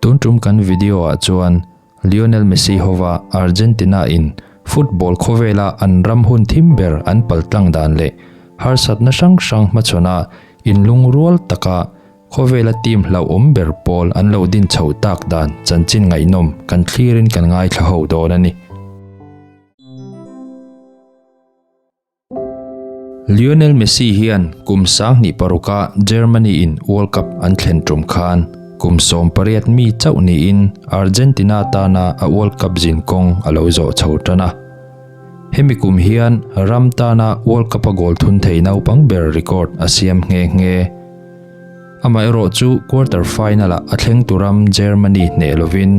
Tun tum kan video ah chuan Lionel Messi hova Argentina in football khawvela an ram hun thim ber an paltlang dan leh harsatna hrang hrang hmachhawn a inlungrual taka khawvela team hlauhawm ber pawl an lo din chhoh tak dan chanchin ngaihnawm kan thlirin kan ngaithla ho dawn a ni. Lionel Messi hian kum 2006 a Germany in World Cup an thlen tum khan kum 18 mi chauh niin Argentina tana a World Cup zin kawng a lo zawh chho tan a. Hemi kum hian ram tana World Cup a goal thun thei naupang ber record a siam nghe nghe. Amaherawh chu quarter final ah a thleng tu ram Germany hneh lovin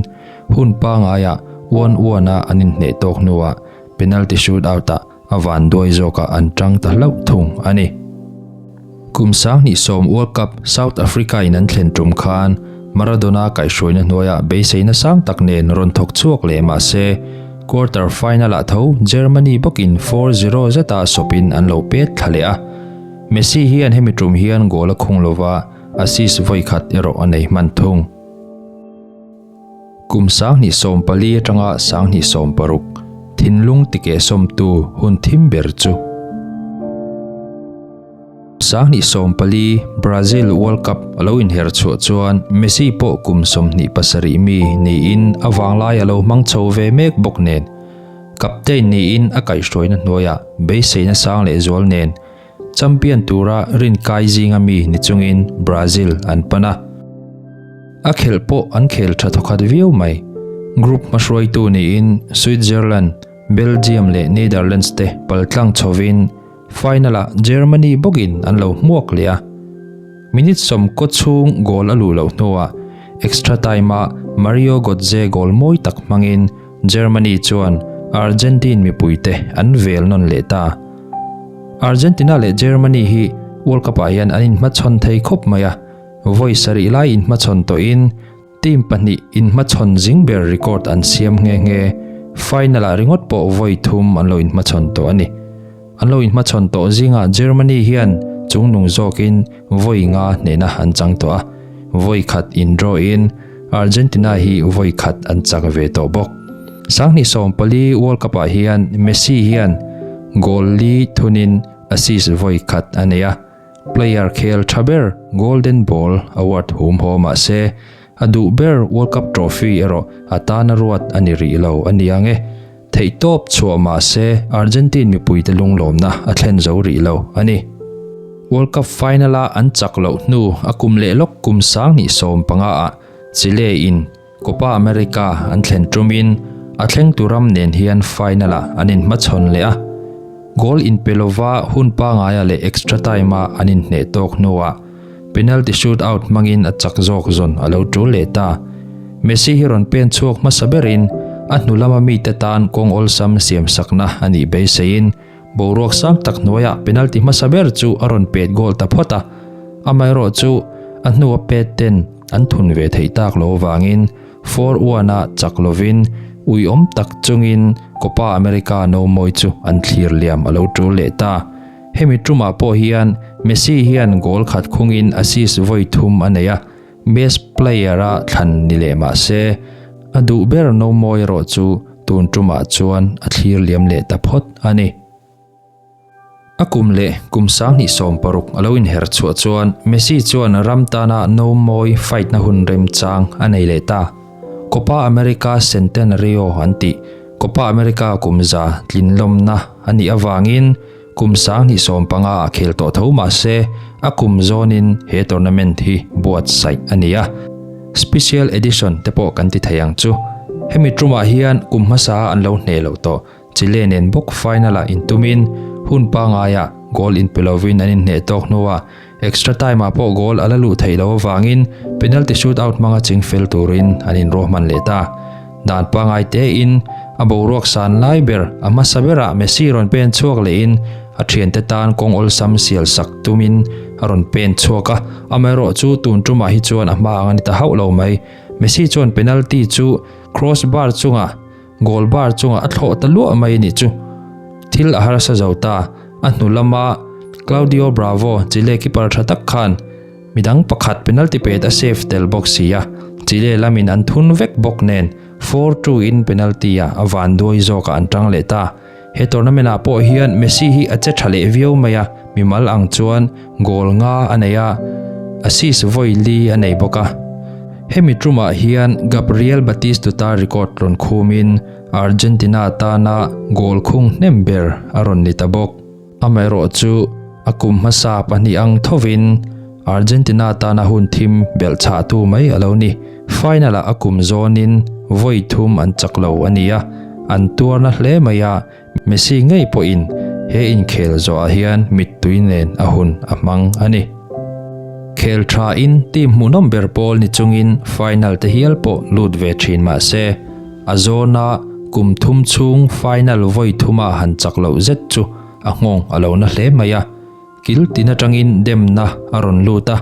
hun pangai ah 1-1 a an inhneh tawk hnuah penalty shootout ah a van duai zawkah an tang ta hlauh thung a ni. Kum 2010 World Cup South Africa in an thlen tum khan Maradona kaihhruaina hnuaiah beiseina sang tak nen rawn thawk chhuak leh mah se quarter final ah tho Germany bawkin 4-0 zeta sawpin an lo pet thla leh a. Messi hian hemi tum hian goal a khung lova assist vawi khat erawh a nei hman thung. Kum 2014 atanga 2016 thinlung tike sawmtu hun thim ber chu. 2014 Brazil World Cup a lo inher chhuah chuan Messi pawh kum 27 mi niin a vanglai a lo hmang chho ve mek bawk nen. Captain niin a kaihhruaina hnuaiah beiseina sang leh zual nen Champion tura rin kai zinga mi ni chungin Brazil an pan a. A khelh pawh an khel tha thawkhat viau mai. Group hmahruaitu niin Switzerland, Belgium leh Netherlands te paltlang chhovin final-ah Germany bawkin an lo hmuak leh a. Minute sawm kaw chhung goal a luh loh hnuah extra time-ah Mario Götze goal mawi tak hmangin Germany chuan Argentine mipuite an vel nawn leh ta. Argentina leh Germany hi World Cup ah hian an inhmachhawn thei khawp mai a, vawi sarih lai inhmachhawn tawhin team pahnih inhmachhawn zing ber record an siam nghe nghe. Final ah ringawt pawh vawi thum an lo inhmachhawn tawh a ni. An lo inhmachhawn tawh zingah Germany hian chungnung zawkin vawi nga hnehna an chang tawh a, vawi khat in draw in Argentina hi vawi khat an chak ve tawh bawk. 2014 World Cup ah hian Messi hian goal li thunin assist vawi khat a nei a, player khel tha ber Golden Ball award hum haw mah se a duh ber World Cup trophy erawh a tana ruat a ni rih lo a ni ang e. Theihtawp chhuah mah se Argentine mipuite lunglawmna a thlen zo rih lo a ni. World Cup final a an chak loh hnu a kum leh lawk kum 2015 ah Chile in Copa America an thlen tumin a thlengtu ram nen hian final ah an inhmachhawn leh a. Goal inpe lova hun pangaia leh extra time a an inhneh tawk hnuah penalty shootout hmangin a chak zawk zawn a lo tul leh ta. Messi hi rawn pen chhuak hmasa berin a hnu lama mite tan kawng awlsam siam sakna a nih beiseiin boruak sang tak hnuaiah penalty hmasa ber chu a rawn pet goal ta phawt a. Amaherawh chu a hnua pet ten an thun ve theih tak lo avangin 4-1 a chak lovin uiawm tak chungin Copa America no mawi chu an thlir liam a lo tul leh ta. Hemi tumah pawh hian Messi hian goal khat khungin assist vawi thum a nei a, best player a thlan ni leh mah se a duh ber no mawi erawh chu tun tumah chuan a thlir liam leh ta phawt a ni. A kum leh kum 2016 a lo inher chhuah chuan Messi chuan ram tana no mawi fight na hun remchang a nei leh ta. Copa America Centenario an tih Copa America kum za tlinlawmna a nih avangin kum 2015 a khel tawh tho mah se a kum zawnin he tournament hi buatsaih a ni a. Special edition te pawh kan ti thei ang chu. Hemi tumah hian kum hmasa an lo hneh loh tawh. Chile nen bawk final ah intumin hun pangaiah goal inpe lovin an inhneh tawk hnuah extra time ah pawh goal a la luh theih loh avangin penalty shootout hmanga ching fel turin an inruahman leh ta. Dan pangai tein a boruak san lai ber a hmasa berah Messi rawn pen chhuak lehin a thiante tan kawng awlsam sial sak tumin a rawn pen chhuak a, amaherawh chu tun tumah hi chuan a hma ang a ni ta hauh lo mai. Messi chuan penalty chu cross bar chungah Goal bar chungah a thlawh ta luah mai ni chu. Thil a harsa zo ta. A hnu lama Claudio Bravo, Chile keeper tha tak khan midang pakhat penalty pet a save tel bawk si a. Chile lamin an thun vek bawk nen 4-2 in penalty ah a vanduai zawkah an tang leh ta. He tournament ah pawh hian Messi hi a che tha leh viau mai a, mimal ang chuan goal nga a nei a, assist vawi li a nei bawk a. Hemi tumah hian Gabriel Batistuta record rawn khumin Argentina tana goal khung hnem ber a rawn ni ta bawk. Amaherawhchu, a kum hmasa pahnih ang thovin Argentina tana hun thim belh chhahtu mai a lo ni. Final-ah a kum zawnin vawi thum an chak lo a ni a, an tuarna hle mai a, Messi ngei pawhin he inkhel zawhah hian mittui nen a hun a hmang a ni. Khel thain team hmuhnawm ber pawl ni chungin final te hial pawh lut ve thin mah se, A zawna kum thum chhung final vawi thuma han chak loh zet chu a nghawng a lo na hle mai a, kil tin atangin demna a rawn lut a.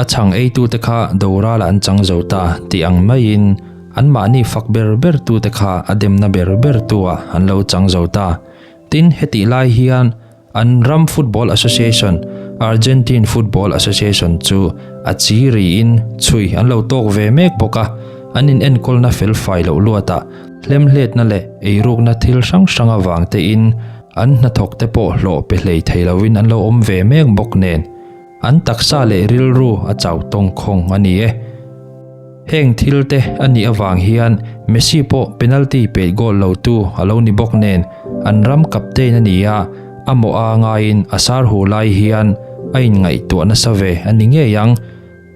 A chhang eitute kha doral an chang zo ta tih ang maiin anmahni fak ber bertute kha a demna ber bertu-ah an lo chang zo ta. Tin, hetih lai hian An ram football association, Argentine Football Association chu a chi riin chhui an lo tawk ve mek bawk a, an inenkawlna felfai loh luatah hlemhletna leh eirukna thil hrang hrang avang tein an hnathawkte pawh hlawh pe hlei thei loin an lo awm ve mek bawk nen an taksa leh rilru a chau tawngkhawng a ni e. Heng thil te a nih avang hian Messi pawh penalty pet goal lo tu a lo ni bawk nen an ram captain a ni a, a mawh a ngaiin a sar hu lai hian a inngaihtuah nasa ve a ni ngei ang.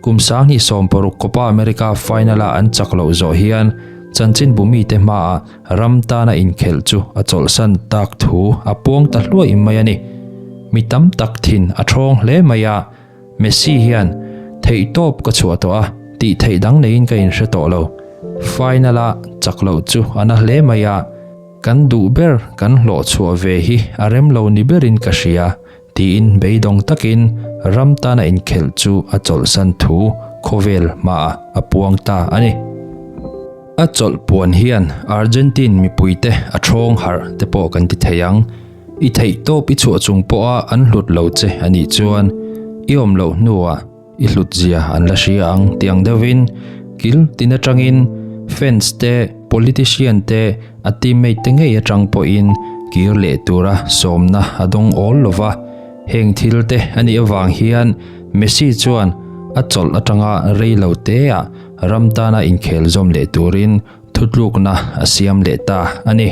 Kum 2016 Copa America final-a an chak loh zawh hian chanchinbu mite hmaah ram tana inkhelh chu a chawlhsan tak thu a puang ta hluai mai a ni. Mi tam tak thin a thawng hle mai a. Messi hian theihtawp ka chhuah tawh a, tih theih dang neiin ka inhre tawh lo. Final-a chak loh chu a na hle mai a, kan duh ber kan hlawh chhuah ve hi a rem lo ni berin ka hria, tiin beidawng takin ram tana inkhelh chu a chawlhsan thu khawvel hmaah a puang ta a ni. A chawlh puan hian Argentine mipuite a thawng harh te pawh kan ti thei ang. I theihtawp i chhuah chung pawha an hlut lo che a nih chuan i awm loh hnuah i hlut zia an la hria ang tih ang deuhin kil tin atangin fans te, politician te, a teammate te ngei atang pawhin kir leh tura sawmna a dawng awl lo va. Heng thil te a nih avang hian Messi chuan a chawlh atanga rei lo teah ram tana inkhel zawm leh turin Thutlukna a siam leh ta a ni.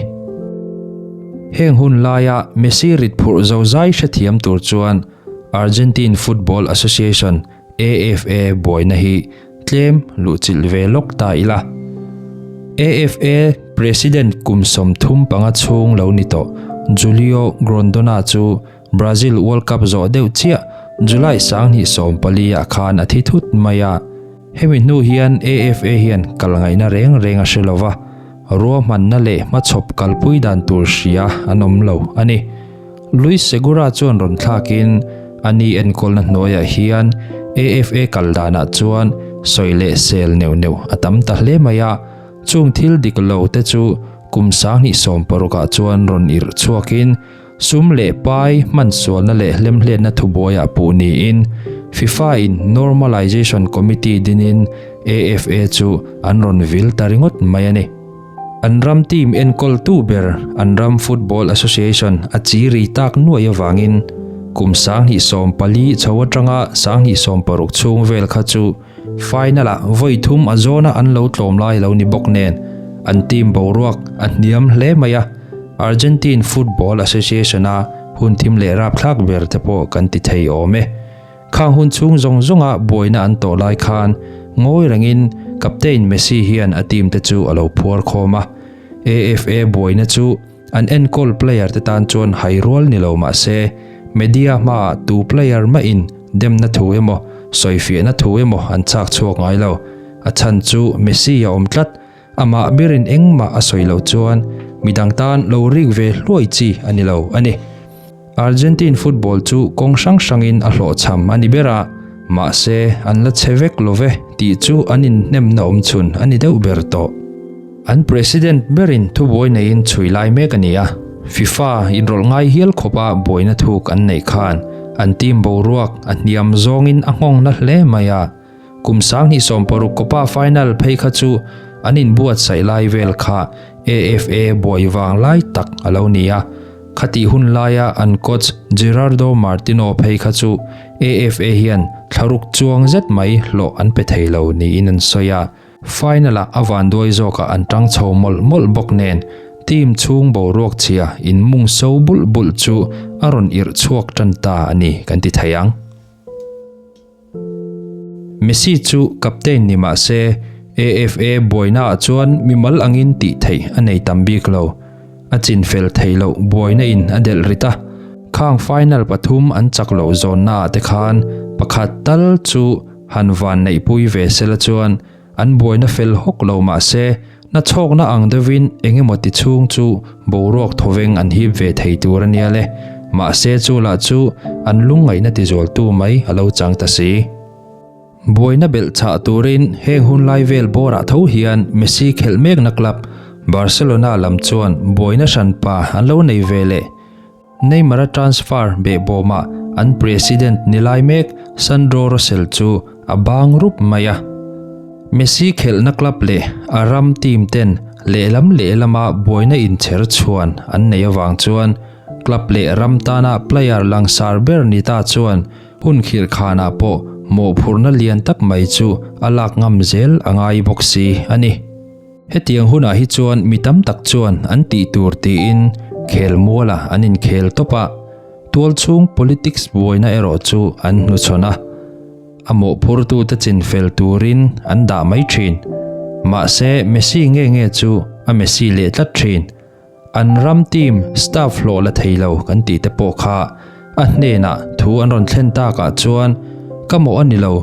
Heng hun laia Messi rit phurh zozai hrethiam tur chuan Argentine Football Association, AFA, buaina hi tlem luhchilh ve lawk ta ila. AFA President kum 35 chhung lo ni tawh Julio Grondona chu Brazil World Cup zawh deuh chiah July 2014 ah khan a thi thut mai a. Hemi hnu hian AFA hian kal ngaihna reng reng a hre lova, ruahmanna leh hmachhawp kalpui dan tur hria an awm lo a ni. Luis Segura chuan rawn thlakin a ni enkawlna hnuaiah hian AFA kal danah chuan sawi leh sel neuh neuh a tam ta hle mai a, chung thil dik lo te chu kum 2016 ah chuan rawn irh chhuakin Sum leh pai hmansualna leh hlemhletna thubuaiah puh niin FIFA-in Normalization Committee dinin AFA chu an rawn vil ta ringawt mai a ni. An ram team enkawltu ber an ram Football Association a chi ri tak nuai avangin kum 2014 chho atanga 2016 chhung vel kha chu Final-ah vawi thum a zawna an lo tlawm lai lo ni bawk nen an team boruak a hniam hle mai a, Argentine Football Association-a hun thim leh rapthlak ber te pawh kan ti thei awm e. Khang hun chhung zawng zawnga buaina an tawh lai khan ngawi rengin captain Messi hian a team te chu a lo phuar khawm a, AFA buaina chu An enkawl player te tan chuan hai rual ni lo mah se, media hmaah tu player mahin demna thu emaw, sawifiahna thu emaw an chhak chhuak ngai lo. A chhan chu Messi a awm tlat, amah berin engmah a sawi loh chuan midang tan lo rik ve hluai chi a ni lo a ni. Argentine football chu kawng hrang hrangin a hlawhchham a ni ber a, mahse an la che vek lo ve tih chu an inhnemna awmchhun a ni deuh ber tawh. An President berin thubuai neiin chhui lai mek a ni a, FIFA inrawlh ngai hial khawpa buaina thuk an neih khan an team boruak a hniam zawngin a nghawng na hle mai a. Kum 2016 Copa final phei kha chu an inbuatsaih lai vel kha AFA buai vang lai tak a lo ni a. Khatih hun laia an coach Gerardo Martino phei kha chu AFA hian thlaruk chuang zet mai hlawh an pe thei lo niin an sawi a. Final-ah a vanduai zawkah an tang chho mawlh mawlh bawk nen team chhung boruak chhia inmung so bulh bulh chu a rawn irh chhuak tan ta a ni kan ti thei ang. Messi chu captain ni mah se AFA buainaah chuan mimal angin tih theih a nei tam bik lo. A chinfel theih loh buaina in a delh rit a, khang final pathum an chak loh zawnnaah te khan pakhat tal chu han van neihpui ve sela chuan an buaina fel hawk lo mah se na chhawkna ang deuhin eng emaw ti chhung chu boruak thawveng an hip ve thei tur a nia le. Mahse chu lah chu an lungngaihna tizualtu mai a lo chang ta si. Buaina belh chah turin heng hunlai vel bawrah tho hian Messi khelh mekna club Barcelona lam chuan buaina hranpa an lo nei ve leh. Neymar-a transfer behbawmah an president ni lai mek Sandro Rosell chu a bang rup mai a. Messi khelhna club leh a ram team ten lehlam lehlama buaina inchher chhuan an neih avang chuan club leh ram tana player langsar ber ni ta chuan Hun khirh khanah pawh mawhphurhna lian tak mai chu a lak ngam zel a ngai bawk si a ni. Hetiang hunah hi chuan mi tam tak chuan an tih tur tiin khel mualah an inkhel tawp a, tual chhung politics buaina erawh chu an hnuchhawn a, a mawhphurtute chinfel turin an dah mai thin. Mahse Messi nge nge chu a Messi leh tlat thin. An ram team staff hlawh la thei lo kan tih te pawh kha a hnenah thu an rawn thlen takah chuan ka mawh a ni lo,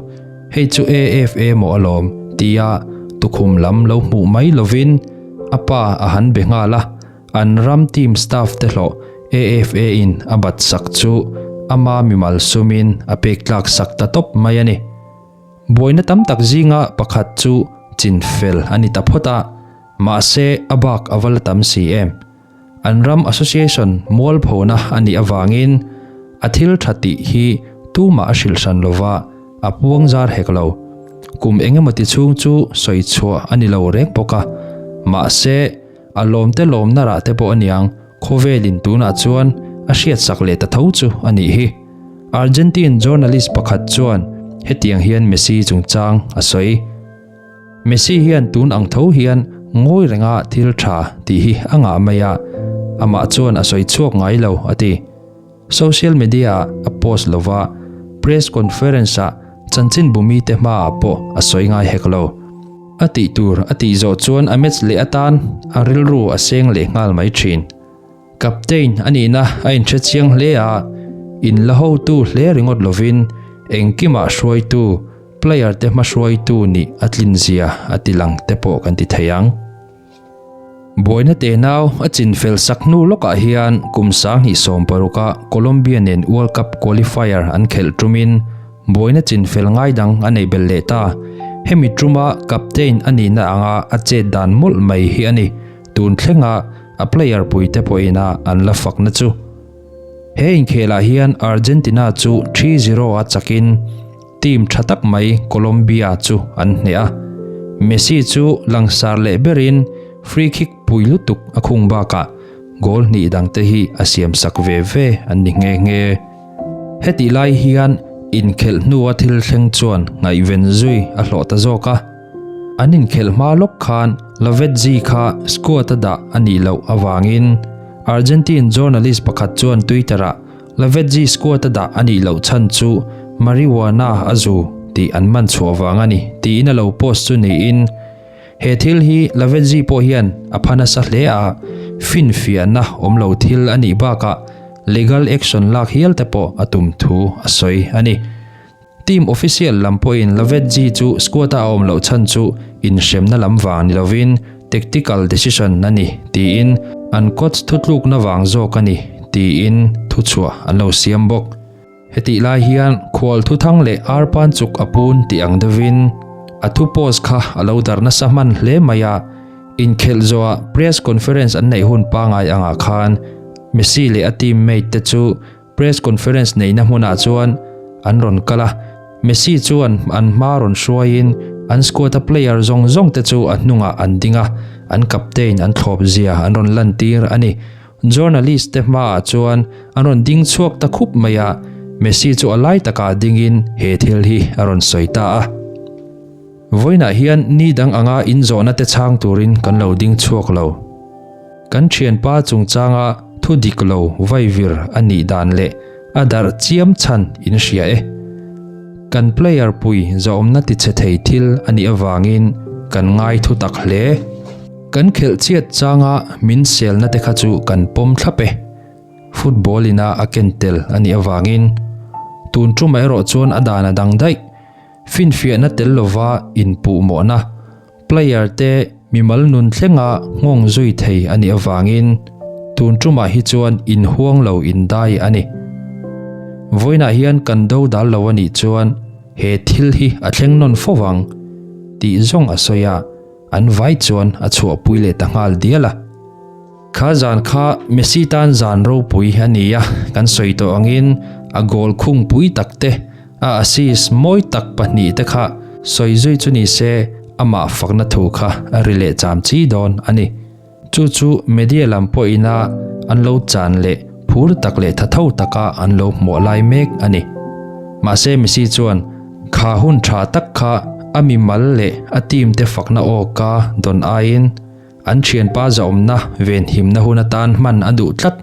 hei chu AFA mawh alawm tia tukhum lam lo hmuh mai lovin a pa a han be nghal a, an ram team staff te hlawh AFA in a bat sak chu ama mimal sumin a pek tlak sak ta tawp mai a ni. Buaina tam tak zinga pakhat chu chinfel a ni ta phawt a. Mahse, a bak a va la tam si em? An ram association mualphona a nih avangin a thil tha tih hi tumah a hrilh hran lova, a puang zar hek lo. Kum engemaw ti chhung chu sawi chhuah a ni lo reng bawk a. Mahse, a lawmte lawmna rah te pawh aniang khawvelin tunah chuan a hriatsak leh ta tho chu a nih hi. Argentine journalist pakhat chuan hetiang hian Messi chungchang a sawi. Messi hian tun ang tho hian ngawi renga thil tha tih hi a ngah mai a, amah chuan a sawi chhuak ngai lo, a ti. Social media-ah a post lo va, press conference-ah chanchinbu mite hmaah pawh a sawi ngai hek lo. A tih tur a tih zawh chuan a match leh atan a rilru a seng leh nghal mai thin. Captain a nihna a inhre chiang hle a, in la hotu hle ringawt lovin engkimah hruaitu, player te hmahruaitu nih a tlin zia a ti lang te pawh kan ti thei ang. Buaina tenau a chinfel sak hnu lawkah hian kum 2016 a Colombia nen World Cup qualifier an khelh tumin buaina chinfel ngai dang a neih belh leh ta. Hemi tuma captain a nihna anga a chet dan mawlh mai hi a ni. Tun thlenga a player puite pawhin a an la fakna chu. He inkhelah hian Argentina chu 3-0 a chakin team tha tak mai Colombia chu an hneh a. Messi chu langsar leh berin free kick pui lutuk a khung bakah goal hnih dangte hi a siamsak ve ve an ni nghe nghe. Hetih lai hian inkhelh hnua thil thleng chuan ngaihven zui a hlawh ta zawk a. An inkhelh hma lawk khan Lavezzi kha squad a dah a nih loh avangin Argentine journalist pakhat chuan Twitter-ah Lavezzi squad a dah a nih loh chhan chu marijuana a zu tih an man chhuah vang a ni tiin a lo post chu niin he thil hi Lavezzi pawh hian a pha nasa hle a, finfiahna awm lo thil a nih bakah legal action lak hial te pawh a tum thu a sawi a ni. Team official lam pawhin Lavezzi chu squad-a a awm loh chhan chu inhremna lam vang ni lovin tactical decision a ni tiin an coach thutlukna vang zawk a ni tiin thuchhuah an lo siam bawk. Hetih lai hian khual thuthang leh arpan chuk a pun tih ang deuhin a thu post kha a lo darh nasa hman hle mai a, inkhelh zawhah press conference an neih hun pangngai angah khan Messi leh a teammate te chu Press conference neihna hmunah chuan an rawn kal a. Messi chuan an hma rawn hruaiin an squad-a player zawng zawng te chu a hnungah an ding a, an captain an thlawp zia an rawn lantir a ni. Journalist te hmaah chuan an rawn ding chhuak ta khup mai a, Messi chu a lai takah dingin he thil hi a rawn sawi ta a. Vawiinah hian ni dang anga inzawhna te chhang turin kan lo ding chhuak lo. Kan thianpa chungchanga thu dik lo vaivir a nih dan leh a darh chiam chhan in hria e. Kan player pui zawmna tichhe thei thil a nih avangin kan ngai thu tak hle. Kan khelh chiat changa min selna te kha chu kan pawm thlap e. Football ina a ken tel a nih avangin tun tumah erawh chuan a dan a dang daih. Finfiahna tel lova inpuhmawhna, player te mimal nun thlenga nghawng zui thei a nih avangin tun tumah hi chuan inhuang lo indai a ni. Vawiinah hian kan do dal lo a nih chuan he thil hi a thleng nawn fo vang tih zawng a sawi a, an vai chuan a chhuahpui leh ta nghal dial a. Kha zan kha Messi tan zan ropui a ni a, kan sawi tawh angin a goal khungpui tak te, a assist mawi tak pahnih te kha sawi zui chu ni se amah fakna thu kha a ri leh cham chi dawn a ni. Chu chu media lam pawhina an lo chan leh phur tak leh thatho taka an lo hmuah lai mek a ni. Mahse Messi chuan kha hun tha tak kha a mimal leh a team te fakna aw ka dawn aiin, An thianpa zahawmna venhimna hun atan hman a duh tlat,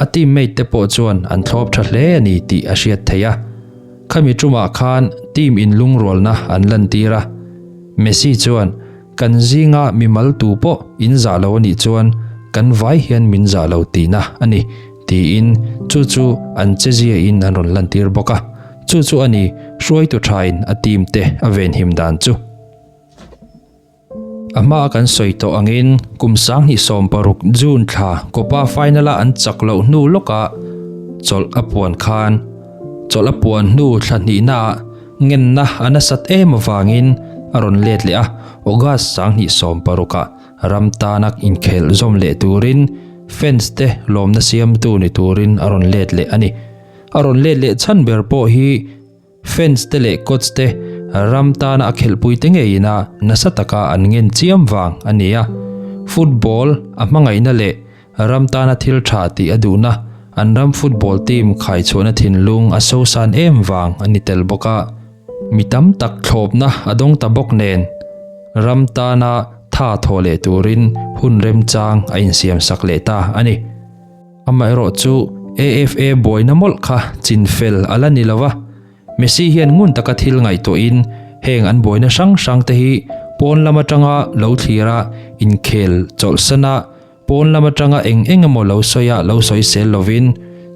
a teammate te pawh chuan an thlawp tha hle a ni tih a hriat theih a. Khami tumah khan team inlungrualna an lantir a. Messi chuan, Kan zinga mimal tu pawh in zah lo a nih chuan kan vai hian min zah lo tihna a ni, tiin chu chu an cheziain an rawn lantir bawk a. Chu chu a ni hruaitu thain a team te a venhim dan chu. A hmaa kan sawi tawh angin kum 2016 June thla Copa final-a an chak loh hnu lawkah chawlh a puan khan chawlh a puan hnu thla hnihnaah ngenna a nasat em avangin a rawn let leh a, August 2016-ah ram tana inkhelh zawm leh turin fans te lawmna siamtu ni turin a rawn let leh a ni. A rawn let leh chhan ber pawh hi Fans te leh coach te ram tana a khelhpui te ngeiin a nasa taka an ngen chiam vang a ni a. Football a hmangaihna leh ram tana thil tha tih a duhna, an ram football team khaichhuahna thinlung a sosan em vang a ni tel bawk a. Mi tam tak thlawpna a dawng ta bawk nen ram tana tha thawh leh turin hun remchang a insiamsak leh ta a ni. Amaherawh chu AFA buaina mawlh kha chinfel a la ni lo va, Messi hian ngun taka thil ngaihtuahin heng an buaina hrang hrang te hi pawn lam atanga lo thlir a, inkhel chawlhsan a, pawn lam atanga eng eng emaw lo sawi a lo sawisel lovin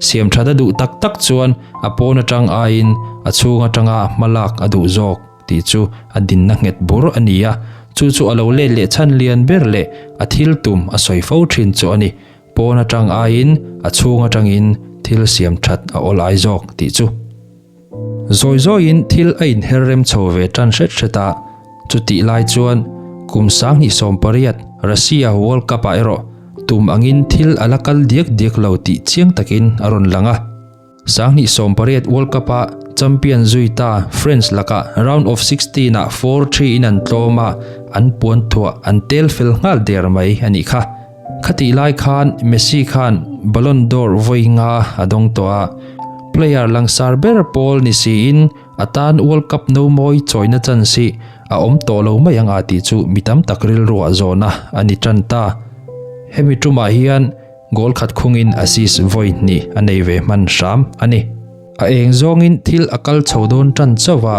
siam that a duh tak tak chuan a pawn atang aiin a chhung atanga hmalak a duh zawk tih chu a dinna nghet bur a ni a, chu chu a lo let leh chhan lian ber leh a thil tum a sawi fo thin chu a ni. Pawn atang aiin a chhung atangin thil siam that a awl ai zawk tih chu. Zawi zawiin thil a inher rem chho ve tan hret hret a, chutih lai chuan kum 2018 Russia World Cup ah erawh tum angin thil a la kal diak diak lo tih chiang takin a rawn lang a. 2018 World Cup-a champion zui ta France lakah round of 16 ah 4-3 in an tlawm a, an puan thuah an tel fel nghal der mai a nih kha. Khatih lai khan Messi khan Ballon d'Or vawi nga a dawng tawh a, player langsar ber pawl ni siin a tan World Cup no mawi chawina chance hi a awm tawh lo mai ang a tih chu mi tam tak rilruah zawhna a ni tan ta. Hemi tumah hian Goal khat khungin assist vawi hnih a nei ve hman hram a ni. A eng zawngin thil a kal chho dawn tan chauh a,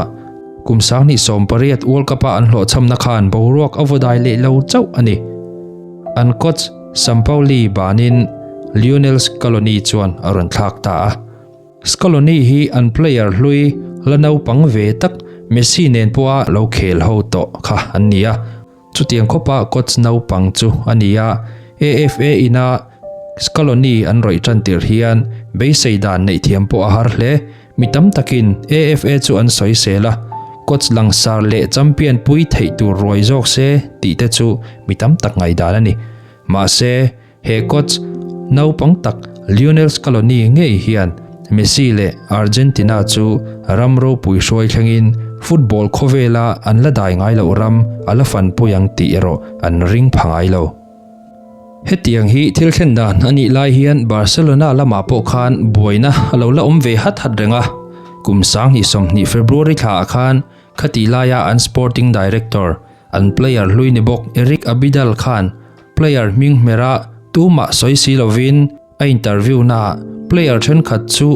kum 2018 World Cup-a an hlawhchhamna khan boruak a vawdai leh lo chauh a ni. An coach Sampaoli banin Lionel Scaloni chuan a rawn thlak ta a. Scaloni hi an player hlui la naupang ve tak Messi nen pawha lo khel ho tawh kha an ni a. Chutiang khawpa coach naupang chu a ni a, AFA ina Scaloni an rawih tan tir hian beisei dan neih thiam pawh a har hle. Mi tam takin AFA chu an sawisel a, coach langsar leh champion pui theih tur ruai zawk se tih te chu mi tam tak ngaihdan a ni. Mahse, He coach naupang tak Lionel Scaloni ngei hian Messi leh Argentina chu ram ropui hruai thlengin football khawvela an la dai ngai loh ram a la fanpui ang tih erawh an ring pha ngai lo. Hetiang hi thil thlen dan a nih lai hian Barcelona lamah pawh khan buaina a lo la awm ve hat hat reng a, kum 2020 February thlaah khan Khatih laia an sporting director, an player hlui ni bawk Eric Abidal khan player hming hmera tumah sawi si lovin a interview naah player thenkhat chu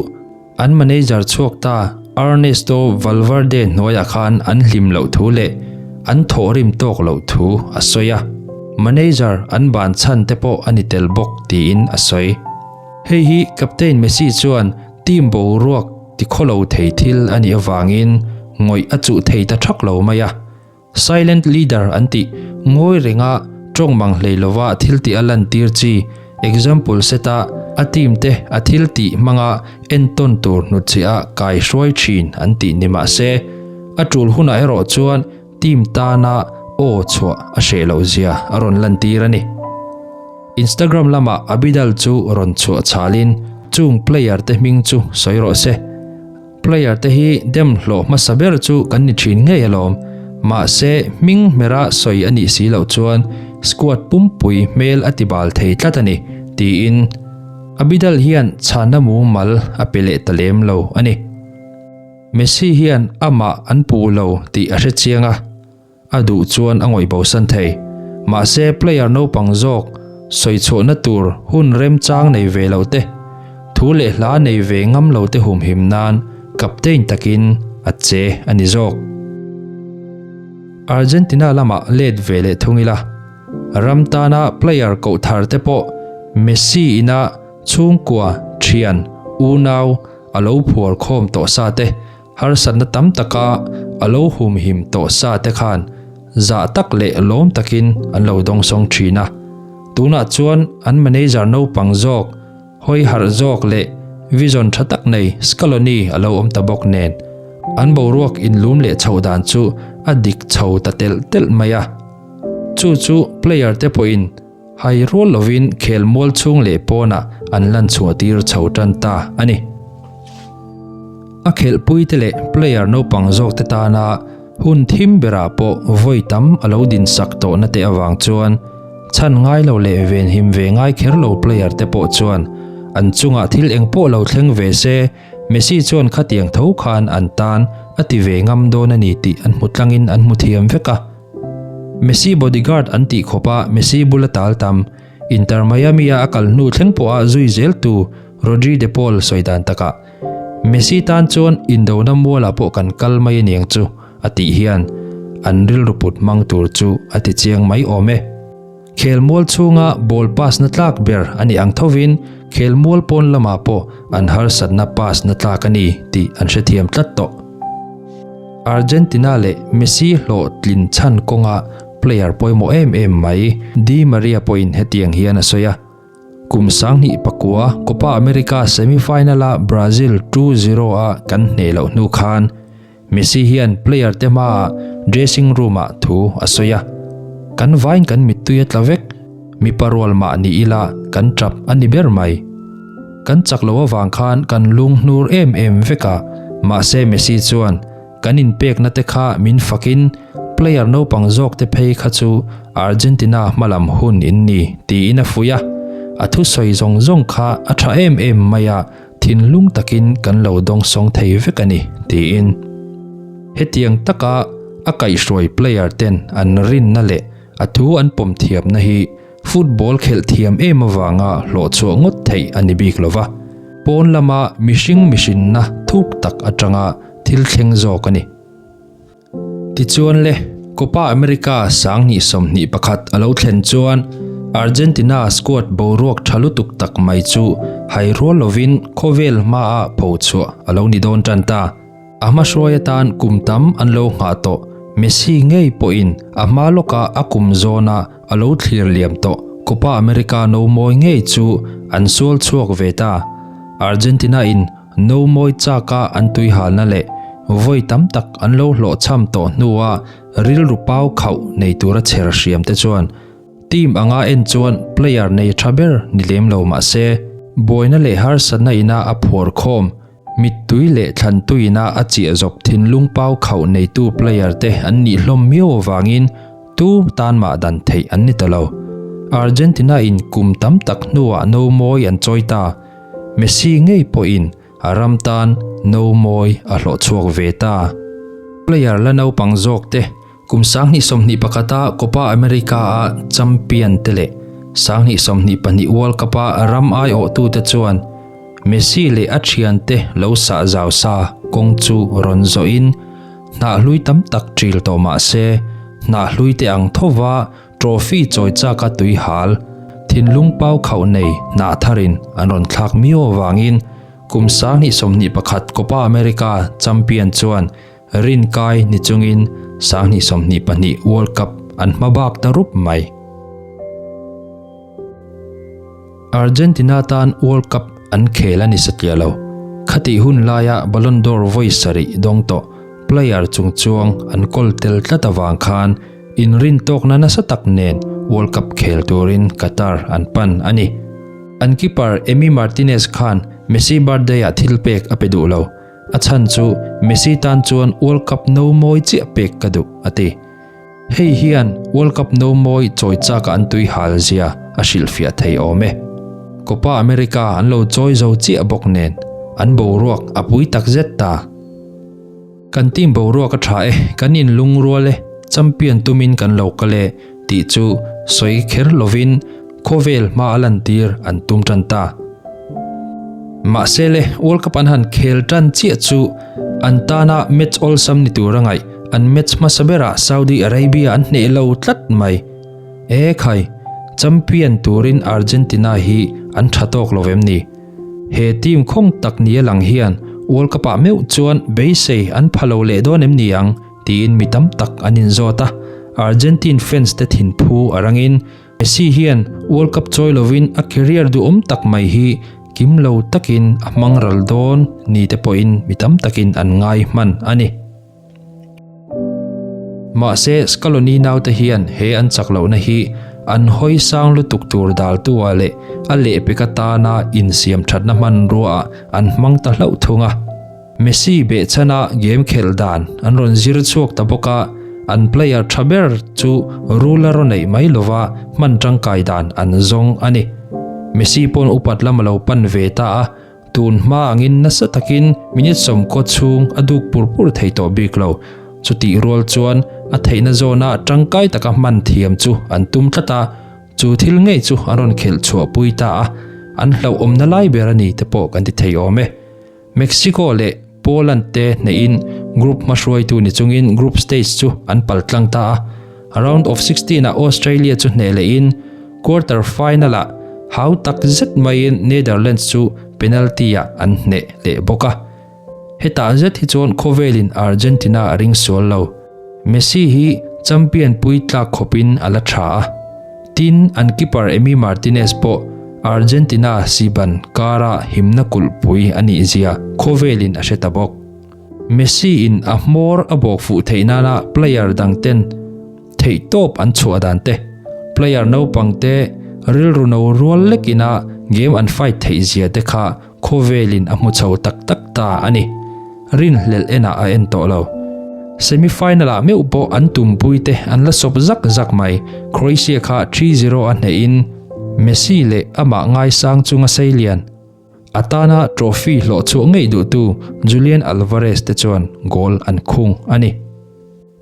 an manager chhuak ta Ernesto Valverde hnuaiah khan an hlim loh thu leh an thawhrim tawk loh thu a sawi a, manager an ban chhan te pawh a ni tel bawk tiin a sawi. Hei hi captain Messi chuan team boruak Tikhawlo thei thil a nih avangin ngawih a chuh thei ta thak lo mai a. Silent leader an tih ngawi renga tawng mang hlei lova thil tih a lantir chi example set-a a team te a thil tih hmanga entawn tur hnutchhiah a kai hruai thin an tih ni mah se, a tul hunah erawh chuan team tana aw chhuah a hreh loh zia a rawn lantir a ni. Instagram lamah Abidal chu rawn chhuah chhalin chung player te hming chu sawi rawh se. Player te hi dem hlawh hmasa ber chu kan ni thin ngei alawm. Mahse hming hmera sawi a nih si loh chuan squad pumpui hmel a ti bal thei tlat a ni, tiin Abidal hian chhanna mumal a pe leh ta lem lo a ni. Messi hian amah an puh lo tih a hre chiang a. A duh chuan a ngawih bosan thei. Mahse player naupang zawk sawi chhuahna tur hun remchang nei ve lo te, thu leh hla nei ve ngam lo te humhim nan captain takin a che a ni zawk. Argentina lamah let ve leh thung ila, ram tana player koh thar te pawh Messi ina chhungkua, thian, unau a lo phuar khawm tawh sa te, Harsatna tam taka a lo humhim tawh sa te khan zah tak leh lawm takin an lo dawngsawng thin a. Tunah chuan an manager naupang zawk, hawi harh zawk leh vision tha tak nei Scaloni a lo awm ta bawk nen, an boruak inlum leh chhoh dan chu a dik chho ta telh telh mai a. Chu chu player te pawhin Hai rual lovin khel mual chhung leh pawnah an lan chhuah tir chho tan ta a ni. A khelhpuite leh player naupang zawkte tana hun thim berah pawh vawi tam a lo dinsak tawhna te avang chuan chhan ngai lo leh venhim ve ngai kher lo player te pawh chuan an chungah thil eng pawh lo thleng ve se Messi chuan khatiang tho khan an tan a ti ve ngam dawn a ni tih an hmu tlangin an hmu thiam vek a. Messi bodyguard an tih khawpa Messi bula tal tam, Inter Miami-a a kal hnu thleng pawha zui zeltu Rodri De Paul sawi dan takah, Messi tan chuan indona mualah pawh kan kal mai aniang chu, a tih hian an rilru put hmang tur chu a ti chiang mai awm e. Khelmual chhunga ball pass na tlak ber a nih ang thovin khelmual pawn lamah pawh an harsatna pass na tlak a ni tih an hrethiam tlat tawh. Argentina leh Messi hlawhtlin chhan kawnga player pawimawh em em mai Di Maria pawhin hetiang hian a sawi a, Kum 2009 Copa America semi-final-a Brazil 2-0 a kan hneh loh hnu khan Messi hian player te hmaah dressing room-ah thu a sawi a, Kan vain kan mittui a tla vek, mipa rual mah ni ila kan tap a ni ber mai. Kan chak lo avang khan kan lung hnur em em vek a, mahse Messi chuan kan inpekna te kha min fakin player naupang zawk te phei kha chu Argentina hmalam hun in ni tiin a fuih a, a thusawi zawng zawng kha a tha em em mai a, thinlung takin kan lo dawngsawng thei vek a ni tiin. Hetiang taka a kaihhruai player ten an rinna leh a thu an pawm thiamna hi Football khelh thiam em avanga hlawhchhuah ngawt theih a ni bik lo va, pawn lama mihring mihrinna thuk tak atanga thil thleng zawk a ni. Tichuan le, Copa America 2021 a lo thlen chuan Argentina squad boruak tha lutuk tak mai chu hai rual lovin khawvel hmaah phochhuah a lo ni dawn tan ta. A hmahruai atan kum tam an lo nghah tawh, Messi ngei pawhin a hma lawka a kum zawna a lo thlir liam tawh Copa America no mawi ngei chu an sual chhuak ve ta. Argentina in no mawi chaka an tuihalna leh vawi tam tak an lo hlawhchham tawh hnua rilru pau khauh nei tura chher hriam te chuan team anga en chuan player nei tha ber ni lem lo mah se buaina leh harsatna ina a phuar khawm. Mittui leh thlantuina a chiah zawp thinlung pau khauh neitu player te an nih hlawm miau avangin tu tan mah dan theih an ni ta lo. Argentina in kum tam tak hnuah no mawi an chawi ta. Messi ngei pawhin a ram tan no mawi a hlawh chhuak ve ta. Player la naupang zawk te Kum 2021 a Copa America-a champion te leh 2022 World Cup-a ram aiawhtute chuan Messi leh a thiante lo sah zau sa kawng chu rawn zawhin hnah hlui tam tak ṭil tawh mah se hnah hlui te ang thova trophy chawi chaka tui hal thinlung pau khauh nei hnah tharin an rawn thlak miau avangin kum 2021 Copa America champion chuan Rinkai ni chungin 2022 World Cup an hma bak ta rup mai. Argentina tan World Cup an khel a ni satliah lo. Khatih hun laia Ballon d'Or vawi sarih dawng tawh player chungchuang an kawl tel tlat avang khan inrintawkna nasa tak nen World Cup khel turin Qatar an pan a ni. An keeper Emi Martinez khan Messi birthday-ah thilpek a pe duh lo. A chhan chu Messi tan chuan World Cup no mawi chiah pek ka duh, a ti. Hei hian World Cup no mawi chawi chaka an tui hal zia a hrilhfiah thei awm e. Copa America an lo chawi zo chiah bawk nen an boruak a pui tak zet ta. Kan team boruak a tha e, kan inlungrual e, champion tumin kan lo kal e tih chu sawi kher lovin Khawvel hma a lantir an tum tan ta. Mahse le, World Cup an han khel tan chiah chu an tana match awlsam ni tur a ngaih, an match hmasa berah Saudi Arabia an hneh lo tlat mai. E khai, champion turin Argentina hi an tha tawk lo vem ni? He team khawng tak nia lang hian World Cup ah meuh chuan beisei an pha lo leh dawn em ni ang tiin mi tam tak an inzawt a, Argentine fans te thinphu a rangin Messi hian World Cup chawi lovin a career duhawm tak mai hi kim lo takin a hmang ral dawn ni te pawhin mi tam takin an ngai hman a ni. Mahse, Scaloni naute hian he an chak lohna hi an hawi sang lutuk tur daltu-ah leh a lehpek atana insiam thatna hmanruaah an hmang ta hlauh thung a. Messi behchhana game khelh dan an rawn zir chhuak ta bawk a, an player tha ber chu rul a rawn neih mai lova hman tangkai dan an zawng a ni. Messi pawn upat lam a lo pan ve ta a, tun hma angin nasa takin minute sawmkaw chhung a duk pur pur thei tawh bik lo. Chutih rual chuan a theihna zawna tangkai taka hman thiam chu an tum tlat a, chu thil ngei chu an rawn khelh chhuahpui ta a, an hlauhawmna lai ber a ni te pawh kan ti thei awm e. Mexico leh Poland te hnehin group hmahruaitu ni chungin group stage chu an pal tlang ta a. Round of 16 ah Australia chu hneh lehin quarter final ah hau tak zet maiin Netherlands chu penalty ah an hneh leh bawk a. Hetah zet hi chuan khawvelin Argentina a ring sual lo. Messi hi champion pui tlak khawpin a la tha a. Tin, an keeper Emi Martinez pawh Argentina siban kara himna kulhpui a nih zia khawvelin a hre ta bawk. Messi in a hmawr a bawk fuh theih nana player dang ten theihtawp an chhuah dan te, player naupang te rilru no rual lek ina game an fight theih zia te kha Khawvelin a hmu chho tak tak ta a ni. Rinhlelh enah a en tawh lo. Semi-final-ah meuh pawh an tumpuite an la sawp zak zak mai. Croatia kha 3-0 a hnehin Messi leh amah ngaisang chunga seilian a tana trophy hlawh chhuah ngei duhtu Julian Alvarez te chuan goal an khung a ni.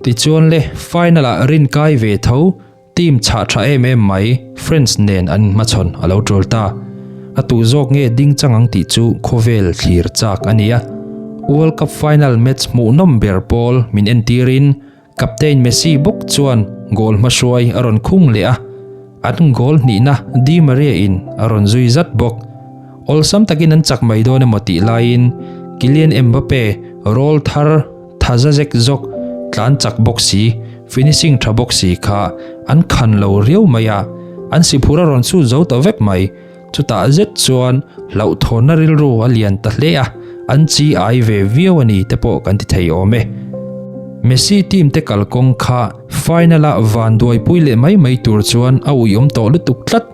Tichuan le, final-ah rinkai ve tho Team chhah tha em em mai, French nen an inhmachhawn a lo tul ta. A tu zawk nge ding chang ang tih chu khawvel thlir chak a ni a. World Cup final match hmuhnawm ber pawl min entirin captain Messi bawk chuan goal hmahruai a rawn khung leh a, an goal hnihna Di Maria in a rawn zui zat bawk. Awlsam takin an chak mai dawn emaw tih laiin Kylian Mbappe rawl thar Tha za zek zawk, tlan chak bawk si, finishing tha bawk si kha an khan lo riau mai a, an siphur a rawn chhut zo ta vek mai. Chutah zet chuan hlauhthawnna rilru a lian ta hle a, an chi ai ve viau a ni te pawh kan ti thei awm e. Messi team te kalkawng kha final a vanduaipui leh mai mai tur chuan a uiawm tawh lutuk tlat,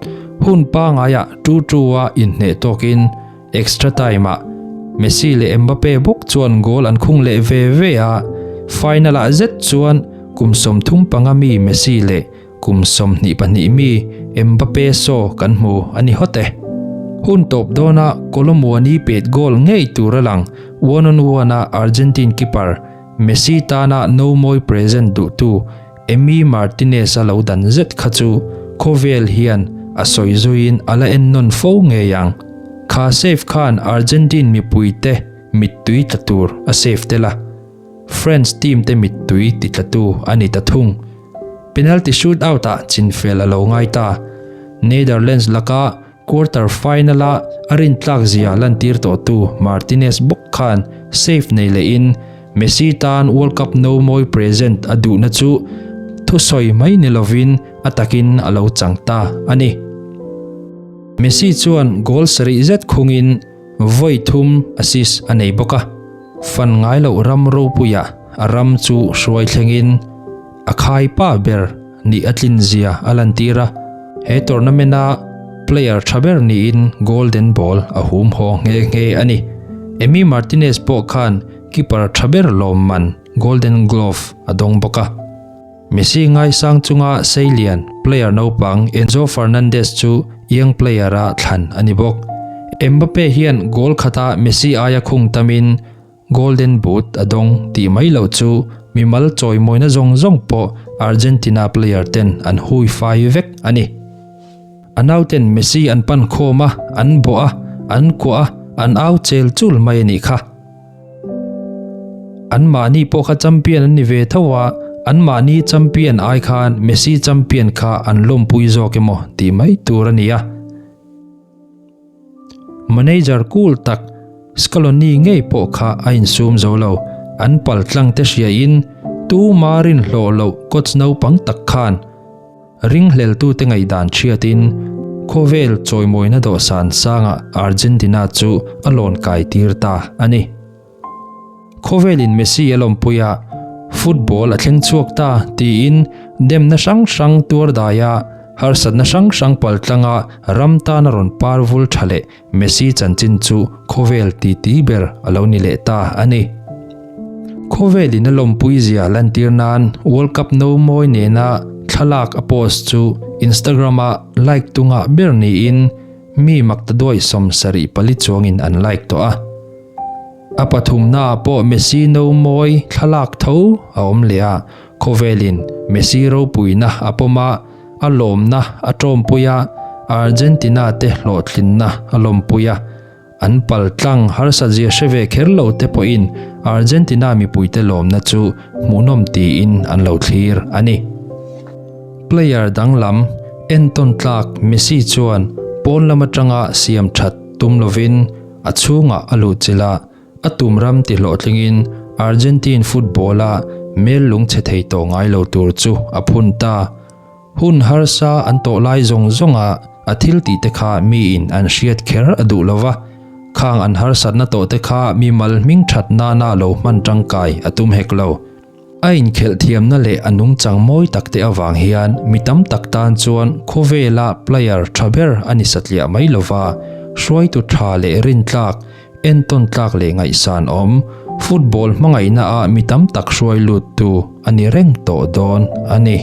hun pangaiah 2-2 a inhneh tawkin, Extra time ah. Messi leh Mbappe bawk chuan goal an khung leh ve ve a, final-ah zet chuan kum 35 mi Messi leh kum 22 mi Mbappe saw kan hmu a ni hawt e. Hun tawp dawna Kolo Muani pet goal ngei tur a lang, one on one-a Argentine keeper Messi tana no mawi present duhtu Emi Martinez-a lo dan zet kha chu khawvel hian a sawi zuiin a la en nawn fo ngei ang. Kha save khan Argentine mipuite mittui tla tur a save tel a, French team te mittui ti tlatu a ni ta thung. Penalty shootout-ah chinfel a lo ngai ta. Netherlands laka Quarter final-a a rintlak zia lantir tawhtu Martinez bawk khan save nei lehin Messi tan World Cup no mawi present a duhna chu thusawi mai ni lovin a takin a lo chang ta a ni. Messi chuan goal sarih zet khungin vawi thum assist a nei bawk a, fan ngai loh ram ropuiah a ram chu hruai thlengin a khai pa ber nih a tlin zia a lantir a, he tournament-a player tha ber niin Golden Ball a hum haw nghe nghe a ni. Emi Martinez pawh khan keeper tha ber lawmman Golden Glove a dawng bawk a. Messi ngaisang chunga seilian player naupang Enzo Fernandez chu young player-a thlan a ni bawk. Mbappe hian goal khata Messi aia khung tamin Golden Boot a dawng tih mai loh chu mimal chawimawina zawng zawng pawh Argentina player ten an hui fai vek a ni. A nauten Messi an pan khawm a, an bawh a, an kuah a, an au chel chul mai a nih kha. An mahni pawh kha champion an ni ve tho a, an mahni champion ai khan Messi champion kha an lawmpui zawk emaw tih mai tur a ni a. Manager cool tak Scaloni ngei pawh kha a insum zo lo. An pal tlang te hriain tuma rinhlawh loh coach naupang tak khan ringhleltute ngaihdan chhiatin khawvel chawimawina dawhsan sangah Argentina chu a lawn kai tir ta a ni. Khawvelin Messi a lawmpui a, football a thleng chhuak ta tiin demna hrang hrang tuar daia harsatna hrang hrang pal tlanga ram tana rawn par vul tha leh Messi chanchin chu khawvel titi ber a lo ni leh ta a ni. Khawvelin a lawmpui zia lantir nan World Cup no mawi nena thlalak a post chu Instagram-ah like tungah ber niin mi maktaduai 74 chuangin an like tawh a. A pathumnaah pawh Messi no mawi thlalak tho a awm leh a, khawvelin Messi ropuina a pawm a, a lawmna a tawmpui a, Argentina te hlawhtlinna a lawmpui a, an pal tlang harsa zia hre ve kher lo te pawhin Argentina mipuite lawmna chu hmuhnawm tiin an lo thlir a ni. Player danglam entawn tlak Messi chuan pawn lam atanga siam that tum lovin A chhungah a luh chilh a, a tum ram ti hlawhtlingin Argentine football-a mel lungchhe thei tawh ngai lo tur chu a phun ta. Hun harsa an tawh lai zawng zawnga a thil tih te kha miin an hriat kher a duh lo va, khang an harsatna tawh te kha mimal hming that nana lo hman tangkai a tum hek lo. A inkhelh thiamna leh a nungchang mawi takte avang hian mi tam tak tan chuan khawvela player tha ber a ni satliah mai lova, hruaitu tha leh rintlak, entawn tlak leh ngaihsan awm, football hmangaihna ah mi tam tak hruai luttu a ni reng tawh dawn a ni.